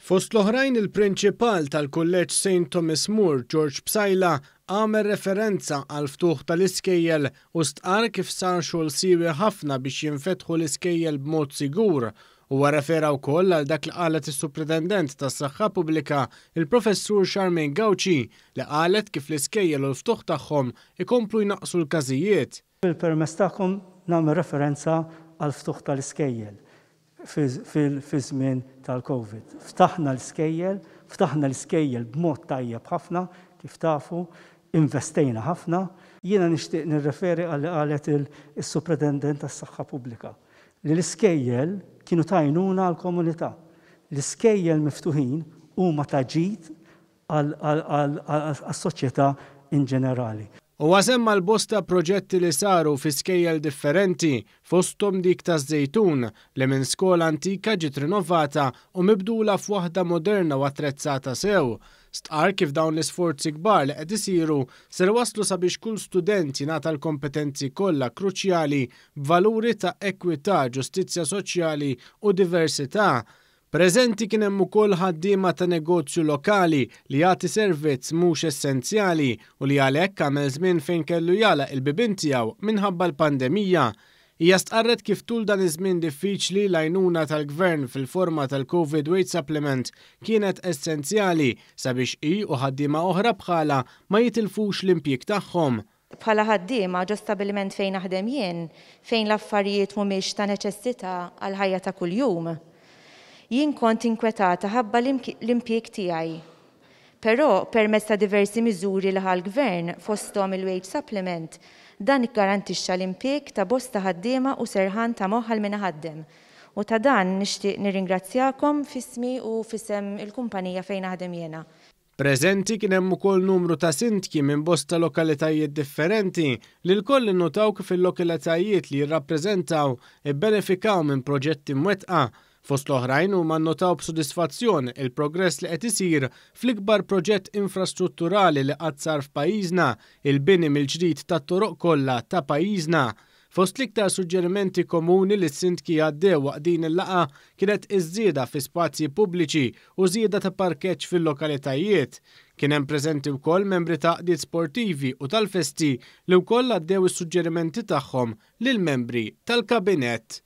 Fost l-oħrajn il-Prinċipal tal-Kulleġġ Saint Thomas More, George Psaila, għamel referenza għall-ftuħ tal-iskejjel u stqarr kif sar xogħol siewi ħafna biex jinfetħu l-iskejjel b'mod sigur. Huwa rrefera wkoll għal dak li qalet is-Supretendent tas-Saħħa Pubblika, il-Professur Charmaine Gauci, li qalet kif l-iskejjel u l-ftuħ tagħhom ikomplu jnaqqsu l-każijiet. Bil-permess tagħkom nagħmel referenza għall-ftuħ tal-iskejjel fiż-żmien tal-Covid. Ftaħna l-iskejjel, ftaħna l-iskejjel b'mod tajjeb ħafna, kif tafu, investejna ħafna. Jiena nixtieq nirreferi għal li qalet is-Supretendent tas-Saħħa Pubblika, li l-iskejjel kienu ta' għajnuna għall-komunità. L-iskejjel miftuħin huma ta' ġid għas-soċjetà in ġenerali. Huwa semma l-bosta proġetti li saru fi skejjel differenti, fosthom dik taż-Żejtun, li minn skola antika ġiet rinovata u mibdula f'waħda moderna u attrezzata sew. Stqarr kif dawn l-isforzi kbar li qed isiru ser iwasslu sabiex kull student jingħata l-kompetenzi kollha kruċjali b'valuri ta' ekwità, ġustizzja soċjali u diversità. Preżenti kien hemm ukoll ħaddiema ta' negozju lokali li jagħti servizz mhux essenzjali u li għalhekk għamel żmien fejn kellu jagħlaq il-bibien tiegħu minħabba l-pandemija. Hija stqarret kif tul dan iż-żmien diffiċli l-għajnuna tal-Gvern fil-forma tal-Covid Wage Supplement kienet essenzjali sabiex hi u ħaddiema oħra bħalha ma jitilfux l-impjieg tagħhom. Bħala ħaddiema ġo stabiliment fejn naħdem jien, fejn l-affarijiet mhumiex ta' neċessità għall-ħajja ta' kuljum, jien kont inkwetata ħabba l-impjieg tiegħi. Però, permezz ta' diversi miżuri li ħa l-Gvern, fosthom il-wage supplement, dan iggarantixxa l-impieg ta' bosta ħaddiema u serħan ta' moħħ għal min iħaddem. U ta' dan nixtieq nirringrazzjakom f'ismi u f'isem il-kumpanija fejn naħdem jiena. Preżenti kien hemm ukoll numru ta' sindki minn bosta lokalitajiet differenti li lkoll innutaw kif il-lokalitajiet li jirrappreżentaw ibbenefikaw minn proġetti mwettqa. Fost l-oħrajn huma nnotaw b'sodisfazzjon il-progress li qed isir fl-ikbar proġett infrastrutturali li qatt sar f'pajjiżna, il-bini mill-ġdid tat-toroq kollha ta' pajjiżna. Fost l-iktar suġġerimenti komuni li s-sindki għaddew waqt din il-laqgħa kienet iż-żieda fi spazji pubbliċi u żieda ta' parkeġġ fil-lokalitajiet. Kien hemm preżenti wkoll membri ta' għaqdiet sportivi u tal-festi li wkoll għaddew is-suġġerimenti tagħhom lill-membri tal-Kabinett.